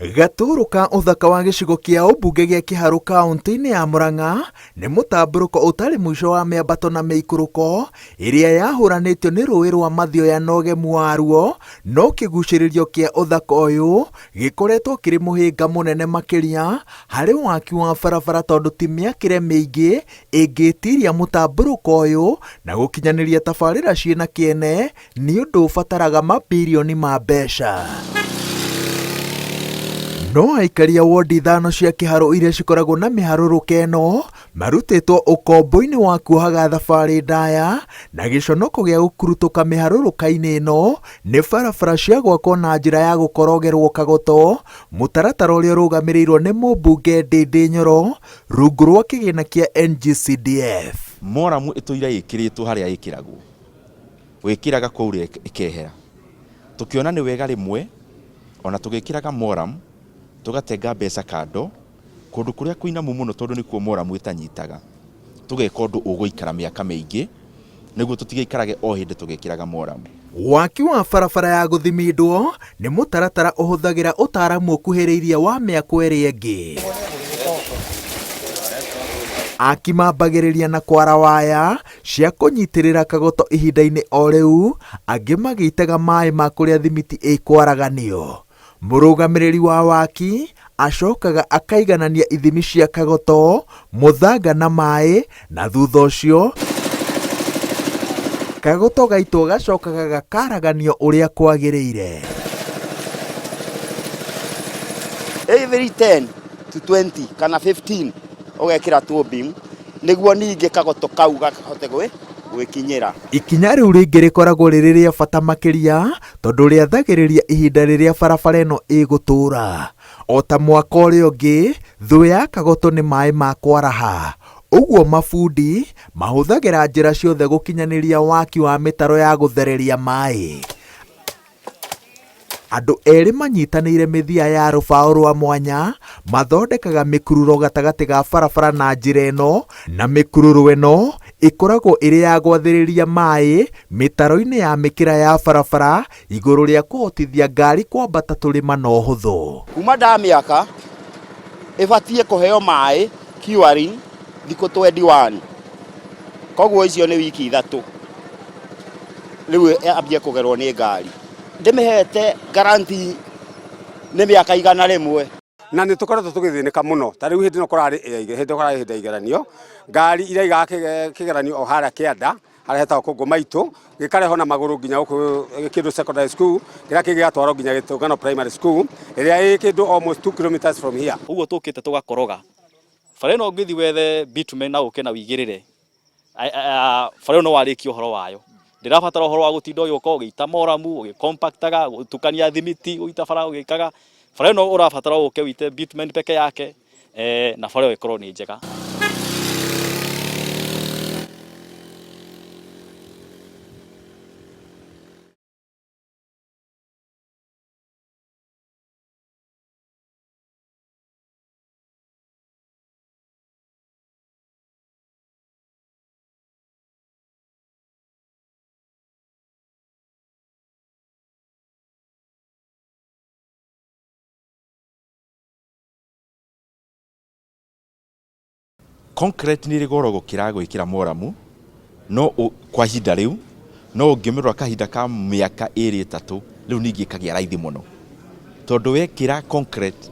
Gatũrũ ka ũthaka wa gĩcigo kĩa ũmbunge gĩa Kĩharũ kaũntĩ-inĩ ya Murang'a nĩ mũtambũrũko ũtarĩ mũico wa mĩambato na mĩikũrũko ĩrĩa yahũranĩtio nĩ rũĩ rwa Mathioya na ũgemu waruo, no kĩgucĩrĩrio kĩa ũthaka ũyũ gĩkoretwo kĩrĩ mũhĩnga mũnene makĩria harĩ waki wa barabara tondũ ti mĩakĩre mĩingĩ ĩngĩtiria mũtambũrũko ũyũ na gũkinyanĩria tabarĩra ciĩna kĩene nĩ ũndũ ũbataraga mabirioni ma mbeca. No aikari a wondi ithano cia Kĩharũ iria cikoragwo na mĩharũrũka ĩno marutĩtwo ũkombo-inĩ wa kuohaga thabarĩ ndaya na gĩconoko gĩa gũkurutũka mĩharũrũka-inĩ ĩno nĩ barabara cia gwakwo na njĩra ya gũkorogerwo kagoto, mũtaratara ũrĩa ũrũgamĩrĩirwo nĩ mũmbunge Ndindi Nyoro rungu rwa kĩgĩna kĩa NGCDF. Moramu ĩtũire ĩkĩrĩtwo harĩa ĩkĩragwo. Wĩkĩraga kwaura ĩkehera. Tũkĩona nĩ wega rĩmwe ona tũgĩkĩraga moram tũgatenga mbeca kando kũndũ kũrĩa kũinamu mũno tondũ nĩkuo moram ĩtanyitaga. Tũgeka ũndũ ũgũikara mĩaka mĩingĩ nĩguo tũtigaikarage o hĩndĩ tũgĩkĩraga moram. Waki wa barabara ya gũthimindwo nĩ mũtaratara ũhũthagĩra ũtaaramu ũkuhĩrĩirie wa mĩako ĩrĩa ĩngĩ. Aki mambagĩrĩria na kwara waya cia kũnyitĩrĩra kagoto ihinda-inĩ o rĩu, angĩ magĩitaga maĩ ma kũrĩa thimiti ĩkwaraganio. Mũrũgamĩrĩri wa waki acokaga akaiganania ithimi cia kagoto, mũthanga na maĩ na thutha ũcio kagoto gaitwo gacokaga gakaraganio ũrĩa kwagĩrĩire. Every 10 to 20 kana 15 ũgekĩra tubing nĩguo ningĩ kagoto kau gahote gwĩkinyĩra. Ikinya rĩu rĩngĩ rĩkoragwo rĩrĩ rĩa bata makĩria tondũ rĩathagĩrĩria ihinda rĩrĩa barabara ĩno ĩgũtũũra. O ta mwaka ũrĩa ũngĩ, thũ ya kagoto nĩ maĩ ma kwaraha. Ũguo mabundi mahũthagĩra njĩra ciothe gũkinyanĩria waki wa mĩtaro ya gũthereria maĩ. Andũ erĩ manyitanĩire mĩthia ya rũbaũ rwa mwanya mathondekaga mĩkururo gatagatĩ ga barabara na njĩra ĩno, na mĩkururo ĩno ĩkoragwo ĩrĩ ya gwathĩrĩria maĩ mĩtaro-inĩ ya mĩkĩra ya barabara igũrũ rĩa kũhotithia ngari kwambata tũrĩma na ũhũthũ. Kuma ndamĩaka ĩbatiĩ kũheo maĩ curing thikũ 21 koguo icio nĩ wiki ithatũ rĩu yambie kũgerwo nĩ ngari. Ndĩmĩhete guarantee nĩ mĩaka 100. Na nĩ tũkoretwo tũgĩthĩnĩka mũno ta rĩu hĩndĩ ĩno kũrarĩ hĩndĩ kũrarĩ hĩndĩ ya igeranio ngari iraigaga kĩgeranio o harĩa kĩanda harĩa hetagwo kũngũ maitũ gĩkarehwo na magũrũ nginya gũkũ kĩndũ secondary school kĩrĩa kĩngĩ gĩgatwarwo nginya gĩtũngano primary school ĩrĩa ĩ kĩndũ almost 2 kilometers from here. Ũguo tũkĩte tũgakoroga bara ĩno ũngĩthiĩ wethe bitumen na ũke na ũigĩrĩre bara ĩyo no warĩkia ũhoro wayo ndĩrabatara ũhoro wa gũtinda ũgĩũka ũgĩita moramu ũgĩkompaktaga gũtukania thimiti gũita bara ũgĩkaga bara ĩno ũrabatara ũke ũite bitumen peke yake eh, na bara ĩyo ĩkorwo nĩ njega. Concrete nĩ ĩrĩ goro gũkĩra gwĩkĩra moramu no kwa ihinda rĩu, no ũngĩmĩrora kahinda ka mĩaka ĩrĩ ĩtatũ, rĩu ningĩ ĩkagĩa raithi mũno. Tondũ wekĩra concrete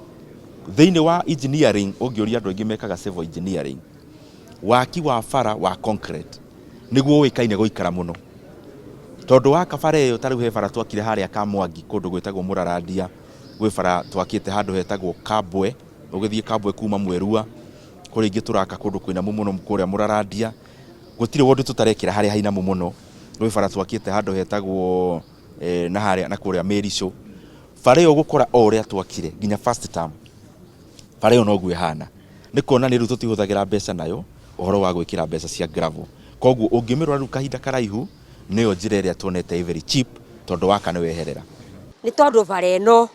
thĩinĩ wa engineering, ũngĩũria andũ aingĩ mekaga civil engineering, waki wa bara wa concrete nĩguo ũĩkaine gũikara mũno. Tondũ waka bara ĩyo, ta rĩu he bara twakire harĩa Kamwangi kũndũ gwĩtagwo Mũrarandia, gwĩ bara twakĩte handũ hetagwo Kambwe, ũgĩthiĩ Kambwe kuma Mwerua, kũrĩ ingĩ tũraka kũndũ kũinamu mũno kũrĩa Mũrarandia, gũtirĩ ward tũtarekĩra harĩa hainamu mũno, gwĩ bara twakĩte handũ hetagwo na harĩa na kũrĩa Mĩricũ, bara ĩyo ũgũkora o ũrĩa twakire nginya first term, bara ĩyo noguo ĩhana, nĩ kuonania rĩu tũtihũthagĩra mbeca nayo ũhoro wa gwĩkĩra mbeca cia gravel, koguo ũngĩmĩrora rĩu kahinda karaihu nĩyo njĩra ĩrĩa tuonete ĩ very cheap tondũ waka nĩ weherera. Nĩ tondũ bara ĩno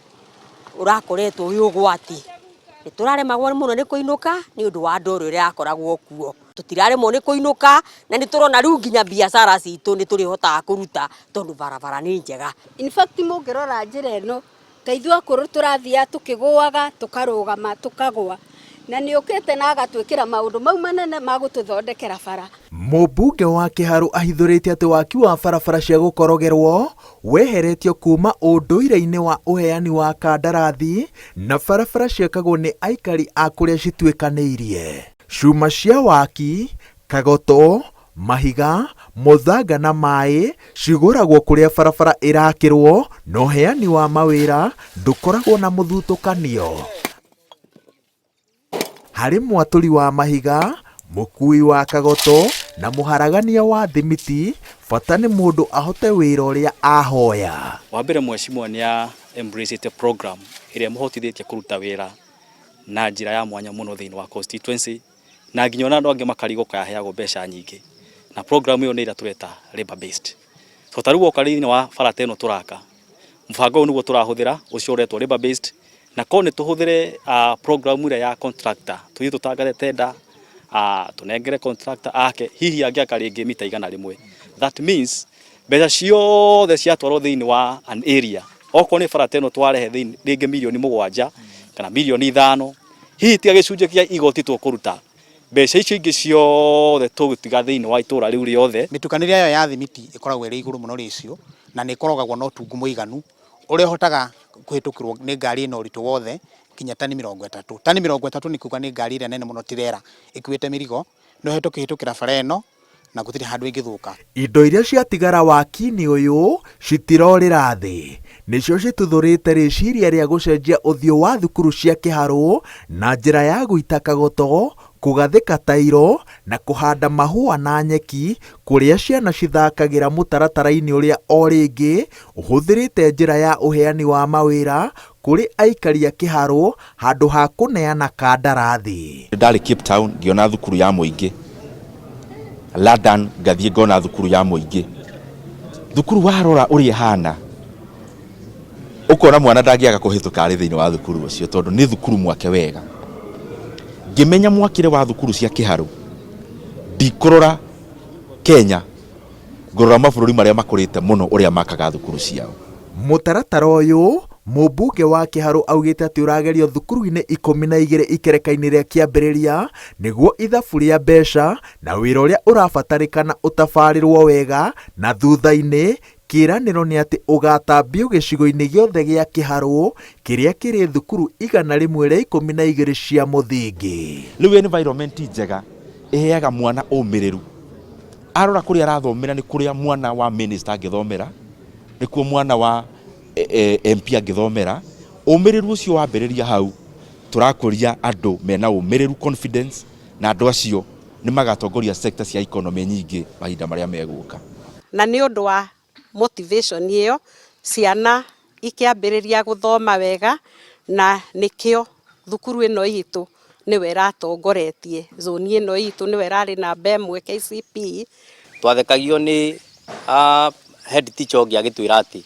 ũrakoretwo wĩ ũgwati, nĩ tũraremagwo mũno nĩ kũinũka nĩ ũndũ wa ndoro ĩrĩa yakoragwo kuo. Tũtiraremwo nĩ kũinũka na nĩ tũrona rĩu nginya biacara citũ nĩ tũrĩhotaga kũruta tondũ barabara nĩ njega. In fact mũngĩrora njĩra ĩno Ta ithuĩ akũrũ tũrathiaga tũkĩgũaga, tũkarũgama, tũkagũa. Na nĩ okĩte na agatwĩkĩra maũndũ mau manene ma gũtũthondekera bara. Mũmbunge wa Kĩharũ ahithũrĩtie atĩ waki wa barabara cia gũkorogerwo weheretio kuma ũndũire-inĩ wa ũheani wa kandarathi na barabara ciakagwo nĩ aikari a kũrĩa cituĩkanĩirie. Cuma cia waki, kagoto, mahiga, mũthanga na maĩ cigũragwo kũrĩa barabara ĩrakĩrwo na ũheani wa mawĩra ndũkoragwo na mũthutũkanio. Harĩ mwatũri wa mahiga, mũkui wa kagoto na mũharagania wa thimiti, bata nĩ mũndũ ahote wĩra ũrĩa ahoya. Wa mbere mheshimiwa nĩ a embrace program ĩrĩa ĩmũhotithĩtie kũruta wĩra na njĩra ya mwanya mũno thĩinĩ wa constituency na nginya ona andũ angĩ makarigwo kaĩ aheagwo mbeca nyingĩ, na program ĩyo nĩ ĩrĩa tũreta labor based. So ta rĩu woka thĩinĩ wa bara ta ĩno tũraka, mũbango ũyũ nĩguo tũrahũthĩra ũcio ũretwo labor based, na korwo nĩ tũhũthĩre program ĩrĩa ya contractor, tũthiĩ tũtangathe tender, tũnengere contractor ake, hihi angĩaka rĩngĩ mita 100. That means mbeca ciothe ciatwarwo thĩinĩ wa an area, okorwo nĩ bara ta ĩno twarehe rĩngĩ mirioni 7 kana mirioni 5, hihi tiga gĩcunjĩ kĩa igoti tũkũruta, mbeca icio ingĩ ciothe tũgũtiga thĩinĩ wa itũra rĩu rĩothe. Mĩtukanĩre yayo ya thimiti ĩkoragwo ĩrĩ igũrũ mũno ratio, na nĩ ĩkorogagwo na ũtungu mũiganu ũrĩa ũhotaga kũhĩtũkĩrwo nĩ ngari ĩna ũritũ wothe nginya tani 30. Tani 30 nĩ kuga nĩ ngari ĩrĩa nene mũno tirera ĩkuĩte mĩrigo, no ĩhote kũhĩtũkĩra bara ĩno na gũtirĩ handũ ĩngĩthũka. Indo iria ciatigara waki-inĩ ũyũ citirorĩra thĩ, nĩcio cituthũrĩte rĩciria rĩa gũcenjia ũthiũ wa thukuru cia Kĩharũ na njĩra ya gũita kagoto, kũgathĩka tairo na kũhanda mahũa na nyeki kũrĩa ciana cithakagĩra mũtaratara-inĩ ũrĩa o rĩngĩ ũhũthĩrĩte njĩra ya ũheani wa mawĩra kũrĩ aikari a Kĩharũ handũ ha kũneana kandarathi. Ndarĩ Cape Town ngĩona thukuru ya mũingĩ, London ngathiĩ ngona thukuru ya mũingĩ. Thukuru warora ũrĩa ĩhana ũkona mwana ndangĩaga kũhĩtũka arĩ thĩinĩ wa thukuru ũcio tondũ nĩ thukuru mwake wega. Ngĩmenya mwakĩre wa thukuru cia Kĩharũ, ndikũrora Kenya, ngũrora mabũrũri marĩa makũrĩte mũno ũrĩa makaga thukuru ciao. Mũtaratara ũyũ mũmbunge wa Kĩharũ augĩte atĩ ũragerio thukuru-inĩ 12 ikereka-inĩ rĩa kĩambĩrĩria nĩguo ithabu rĩa mbeca na wĩra ũrĩa ũrabatarĩkana ũtabarĩrwo wega, na thutha-inĩ kĩĩranĩro nĩ atĩ ũgatambio gĩcigo-inĩ gĩothe gĩa Kĩharũ kĩrĩa kĩrĩ thukuru 112 cia mũthingi. Rĩu environment njega ĩheaga mwana ũmĩrĩru, arora kũrĩa arathomera nĩ kũrĩa mwana wa minister angĩthomera, nĩkuo mwana wa MP angĩthomera. Ũmĩrĩru ũcio wambĩrĩria hau, tũrakũria andũ mena ũmĩrĩru, confidence, na andũ acio nĩ magatongoria sector cia economy nyingĩ mahinda marĩa megũka. Na nĩ ũndũ wa motivation ĩyo ciana ikĩambĩrĩria gũthoma wega, na nĩkĩo thukuru ĩno itũ nĩwe ĩratongoretie zone ĩno itũ, nĩwe ĩrarĩ namba 1 KCPE. Twathekagio nĩ head teacher ũngĩ agĩtwĩra atĩ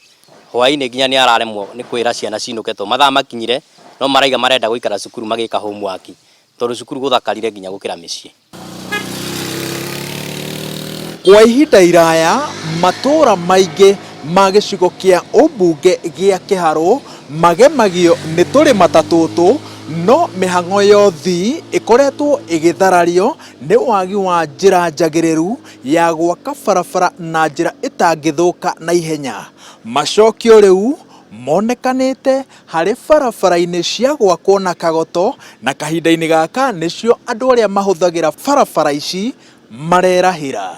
hwaĩ-inĩ nginya nĩ araremwo nĩ kwĩra ciana cinũke tondũ mathaa makinyire, no maraiga marenda gũikara cukuru magĩka homework tondũ cukuru gũthakarire nginya gũkĩra mĩciĩ. Kwa ihinda iraya matũũra maingĩ ma gĩcigo kĩa ũmbunge gĩa Kĩharũ magemagio nĩ tũrĩma ta tũtũ, no mĩhang'o ya ũthii ĩkoretwo ĩgĩtharario nĩ wagi wa njĩra njagĩrĩru ya gwaka barabara na njĩra ĩtangĩthũka na ihenya. Macokio rĩu monekanĩte harĩ barabara-inĩ cia gwakwo na kagoto, na kahinda-inĩ gaka nĩcio andũ arĩa mahũthagĩra barabara ici marerahĩra.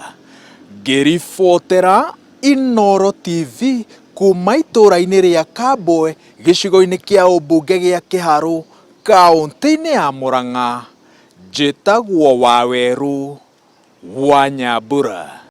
Ngĩribotera Inooro TV kuma itũũra-inĩ rĩa Kambwe gĩcigo-inĩ kĩa ũmbunge gĩa Kĩharũ kaũntĩ-inĩ ya Murang'a, njĩtagwo Wawerũ wa Nyambura.